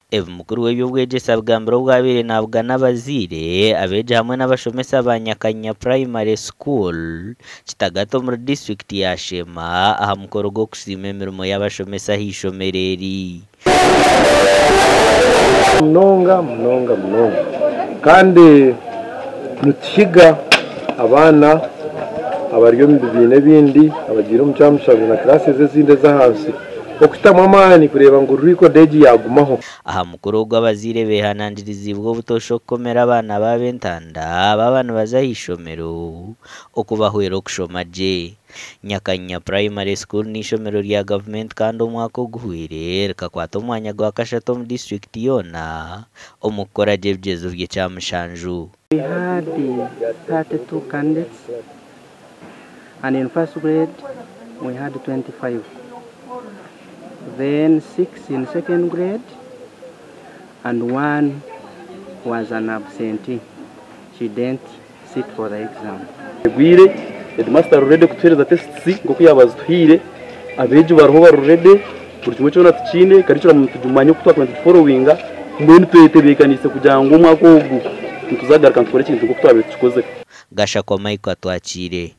Ebi mukuru w'eby'obwegyese abigambire obu abaire nabugana abazaire, abeegi hamwe n'abashomesa ba Nyakanya Primary School, Kitagata omuri disiturikiti ya Sheema aha mukoro gw'okusiima emirimo y'abashomesa aha ishomero eri. Munonga munonga munonga kandi nituhiga abaana abari omu bibiina ebindi abagiire omu kyamushanju na classes ezindi ez'ahansi okutamu amaani kureeba ngu record egi yaagumaho. Aha mukoro ogu abazaire beehanangiriziibwe obutoosha okukomera abaana baabo entanda baaba nibaza aha ishomero okubahwera okushoma gye. Nyakanyinya Primary School n'eishomero rya gavumenti kandi omwaka oguhweire rikakwata omwanya gwa kashatu omu disiturikiti yoona omu kukora gye ebigyezo by'ekyamushanju. We had 32 candidates and in first grade we had 25 then 6 in second grade and one was an absentee she didn't sit for the exam. Egwire, headmaster ari ready kutuheereza tests nk'oku yaaba azituhaire, abeegi bariho bari ready, buri kimwe kyona tukiine, curriculum nitugimanya oku twakuba nitugiforowinga, mbwenu twetebeekaniise kugira ngu omwaka ogu nituzagaruka nitukora ekintu nk'oku twabaire tukikozire. Gashakwa Michael Atwakiire.